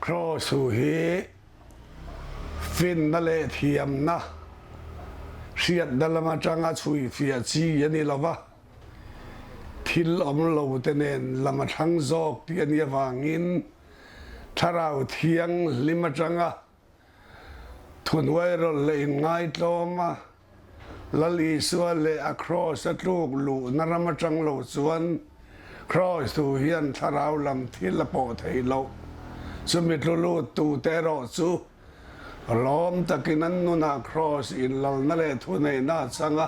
Kraws hu hi finna leh thiamna hriatna lam atanga chhui fiah chi a ni lo va, thil awm lo te nen lam a thlang zawk tih a nih avangin Thlarau Thianghlim atanga Thuhnuai rawlh leh inngaitlawm a, Lal Isua leh a Kraws a tluk luhna ram atang lo chuan Kraws thu hian thlarau lam thil a pawh theih loh. Chumi tlu lut tute erawh chu lawm takin an nunah Kraws inlalna leh thuneihna a chang a,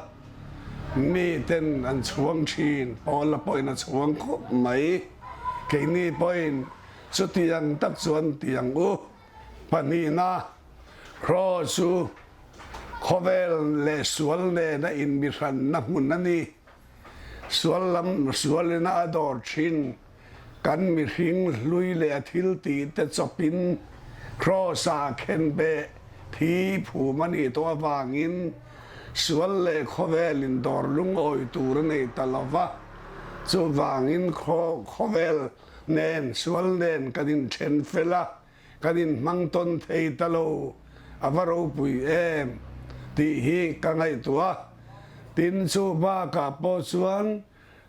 miten an chhuang thin. Paula pawhin a chhuang khawp mai. Keini pawhin chutiang tak chuan ti ang u. Pahnihna, Kraws chu khawvel leh sual nena inmihranna hmun a ni. Sual lam sualina a dawr thin kan mihring hlui leh a thil tih te chawpin Kraws-ah khenbeh thi phum a nih tawh avangin sual leh khawvel indawr lungawi tur a nei ta lo va. Chuvangin khawvel nen sual nen kan inthen fel a, kan inhmang tawn thei ta lo, a va ropui em tih hi ka ngaihtuah a. Tin, chu bakah pawh chuan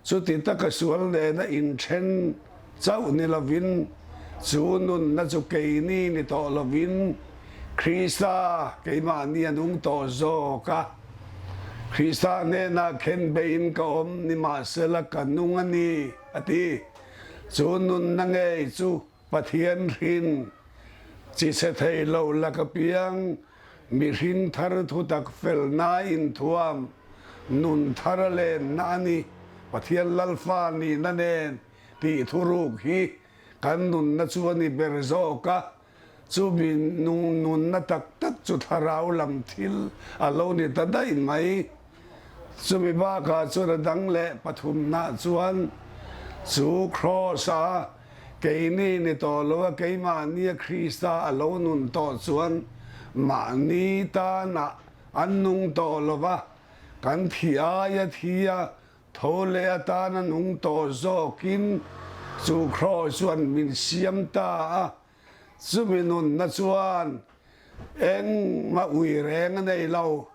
chuti taka sual nena inthen chauh ni lovin chu nunna chu keini ni tawh lovin Krista keimahni a nung tawh zawk a. Krista hnenah khenbeiin ka awm nimahsela ka nung a ni, a ti. Chu nunna ngei chu Pathian hrin chi chhe thei lo laka piang mihring thar thutak felna inthuam nun thar a lenna a ni. Pathian Lalfa nihna nen tih thuruk hi kan nunna chu a ni ber zawk a. Chumi nunna tak tak chu thlarau lam thil a lo ni ta daih mai. Chumi bakah chuan a dang leh pathumnah chuan chu Kraws-a keini ni tawh lo a keimahnia Krista a lo nun tawh chuan mahni tanah an nung tawh lo va, kan thi aia thi a Tho leh atana nung tawh zawkin chu Kraws chuan min siam ta a, chumi nunna chuan engmah ui reng a nei lo.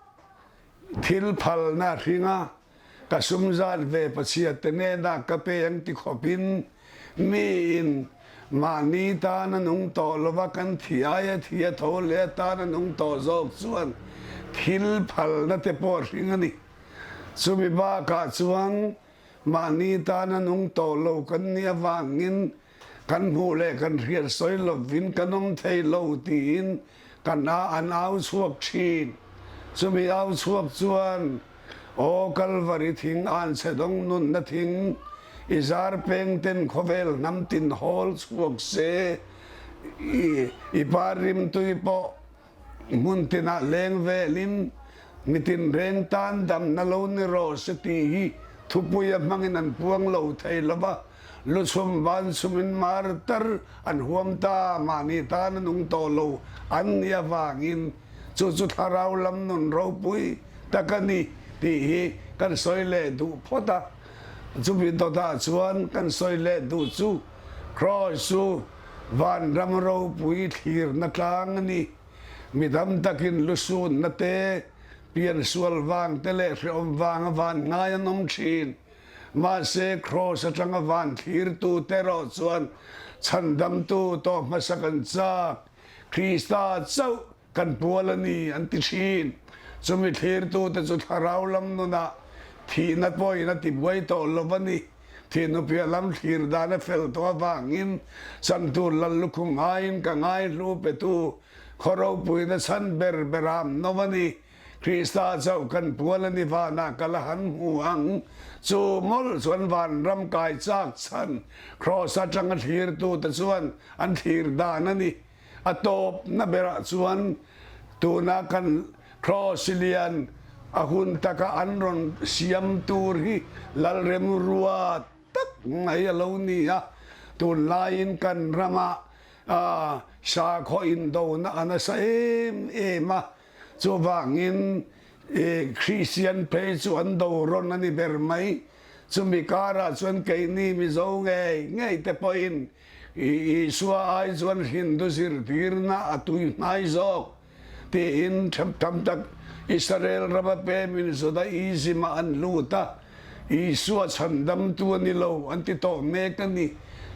Thil phalna a hring a, ka sum zat ve Pathiante hnenah ka pe ang ti khawpin miin mahni tana nung tawh lova kan thi aia thi a tho leh atana nung tawh zawk chuan thil phalna te pawh a hring a ni. Chumi bakah chuan mahni tana nung tawh lo kan nih avangin kan hmuh leh kan hriat sawi lovin kan awm thei lo tiin kan a an au chhuak thin. Chumi au chhuak chuan, Aw Kalvari thing anchhe dawng nunna thing, i zar peng ten khawvel hnam tin hawl chhuak se, i par rimtui pawh Hmun tinah leng velin mitin reng tan damna lo ni rawh se tih hi thupuia hmangin an puang lo thei lo va, luchhum vanchhumin martar an huam ta, mahni tan a nung tawh lo an nih avangin chu chu thlarau lam nun ropui tak a ni tih hi kan sawi leh duh phawt a. Chumi dawtah chuan kan sawi leh duh chu Kraws chu Vanram ropui thlirna tlang a ni. Mi tam takin lusunna te, piansual vang te leh hrehawm vanga van ngai an awm thin. Mahse, Kraws atanga van thlirtu te erawh chuan chhandamtu tawh hmasa kan chak, Krista chauh kan pual a ni an ti thin. Chumi thlirtute chu thlarau lam nunah thihna pawhin a tibuai tawh lo a ni. Thihnupiah lam thlir dan a fel tawh avangin Chantur Lal lukhum aiin ka ngaihlu petu khaw ropuina chhan ber beram no a ni. Krista chauh kan pual a ni vanah ka la han hmu ang. Chu mawlh chuan vanram kai chak chhan Kraws atanga thlirtute chuan an thlir dan a ni. A tawpna berah chuan tuna kan Kraws lian a hun taka an rawn siam tur hi lalremrua tak mai a lo ni a. Tunlaiin kan ramah sakhaw indona a nasa em em a, chuvangin Kristian phei chu an do rawn a ni ber mai. Chumi karah chuan keini Mizo ngei ngei te pawhin. Isua ai chuan Hindu zirtirna a tui hnai zawk tiin tam tak Israel rama pemin Judaism-ah an lut a, Isua chhandamtu a ni lo an ti tawh mek a ni.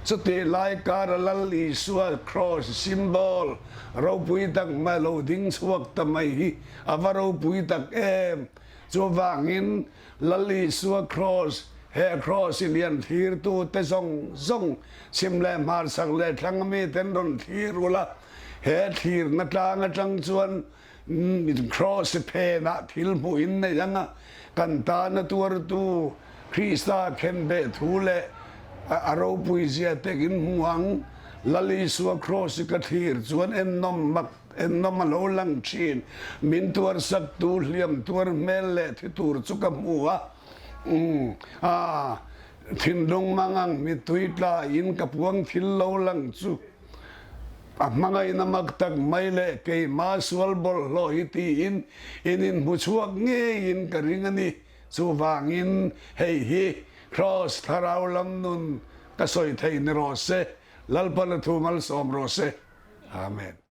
Chutih lai kara Lal Isua Kraws symbol ropui tak mai lo ding chhuak ta mai hi a va ropui tak em! Chuvangin Lal Isua Kraws, he Kraws i lian thlirtu te zawng zawng chhim leh hmarchhak leh thlang miten rawn thlir ula, he thlirna tlang atang chuan Kraws i phenah thil hmuh in nei ang a, kan tana tuartu Krista khenbeh thu leh a ropui zia te in hmu ang. Lal Isua Kraws i ka thlir chuan ennawm mak Ennawm a lo lang thin. Min tuarsaktu hliam tuar hmel leh thi tur chu ka hmu a. Umm a, thinlung mangang mittui tla in ka puang thil lo lang chu a hmangaihna mak tak mai leh keimah sual bawlhhlawh hi tiin in inhmu chhuak ngeiin ka ring a ni. Chuvangin hei hi Kraws thlarau lam nun ka sawi thei ni rawh se, Lalpa la thu malsawm rawh se. Amen.